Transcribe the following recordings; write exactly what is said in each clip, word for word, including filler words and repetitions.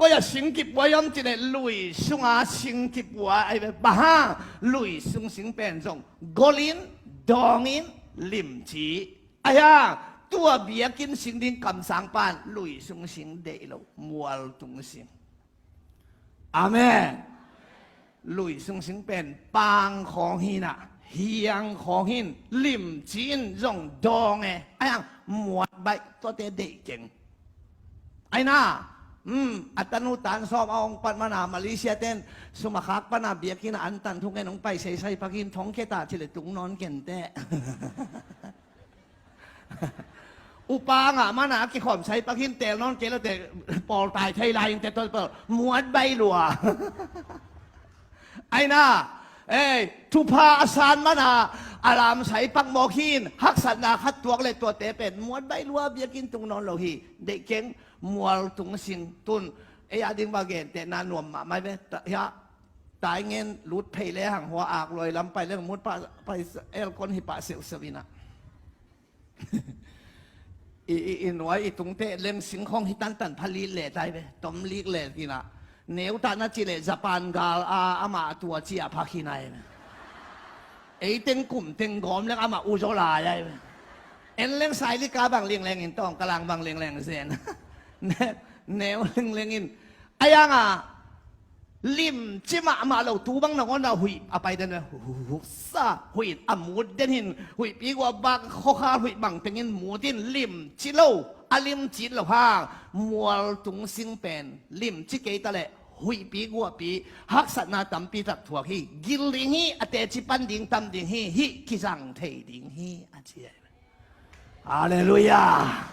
Oi, a sing kipua i om cih leh lui sunga sing kipua ahi ve. Bang hang? Lui sung sing pen zong golin, dawngin, limci. Ahi hang tua biakinn sing ding kamsang pan lui sung sing deih lo, mual tung sing. Amen. Lui sung sing pen pang khawng hi-in ah, hiang khawng hi-in, limci in zong dawng e. Ahi hang muat baih, tuate deih keng. Ahi na, um, a tanu tan sawm a hong pat mana Malaysia ten sum a khak pana biakinn a antan thuk ngen hong pai seisai pakin thong keta cih leh tung nawn kenteh. Upa ngah mana a kikhawm sai pakin tel nawn kei lote pawl tai thei lai in te tawh pawl muat baih lua. Ahi na, ei, thupha a san mana a lamsai pak mawk hi-in haksatna khat tuak leh tuate pen muat baih lua, biakinn tung nawn lo hi. Deih keng, mual tung sing. Tun ei a ding va gentehna nuam mahmah ve. Taingen lut phei le hang hua ak luai lam pai le mut pah, pai elkon hi pah seuhseuh in ah. I, i, i nuai i tungte leng sing khawng hi tantan pha lik le tai ve, tom lik le in ah. Neu tah na cih leh Japan gal a amah tua ci a pha khin ai ve. Ei teng kum teng gawm leng amah uzaw lai ai ve. En leng Sailika bang lingleng in tawng, Kalang bang lingleng zen. Ne, neu lingleng in. Ahi hang a limci mahmah lo, tu bang nangawn a huih a pai den, hu, hu, hu, sa, huih a mut den hi-in, huihpi guah bak khawkhal huih bang tengin mut in, limci lo, a limci lo hang, mual tung sing pen limci kei ta leh huihpi guahpi haksatna tampi tak thuak hi, gil ding hi, a teci pan ding tam ding hi, hih kizang thei ding hi, a ci. Halleluiah.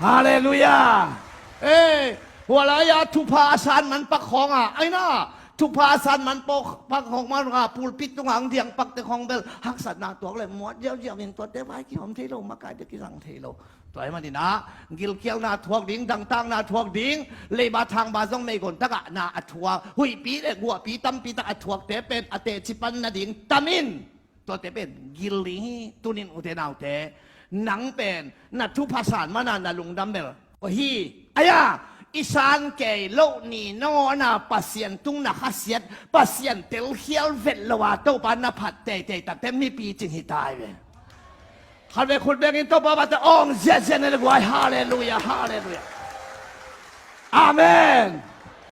Halleluiah. Ei, hua lai-a thupha a san man pak khawng a, ahi na, thupha a san man pak khawng man a pulpit tungah ang diang pakte khawng bel haksatna tuak leh muat ziauziau in tuate vai kihawm thei lo, makaite kizang thei lo. Tua ahih manin ah gilkialna thuak ding, dangtakna thuak ding, leiba thangba zong meigong takah na a thuak, huihpi le guahpi tampi tak a thuakte pen a teci pan nading tam in. Tuate pen gil ding hi. Tunin ute naute, nang pen na thupha san mana na lungdam bel hi. Ahi a, i san kei loh ni nangawn a Pasian tung na khasiat, Pasian telkhial vet lo a Topa na phat teitei takte mipi cing hi tai ve. Khat vei khut bengin Topa bate awng ziahziah na le guai. Halleluiah, halleluiah. Amen.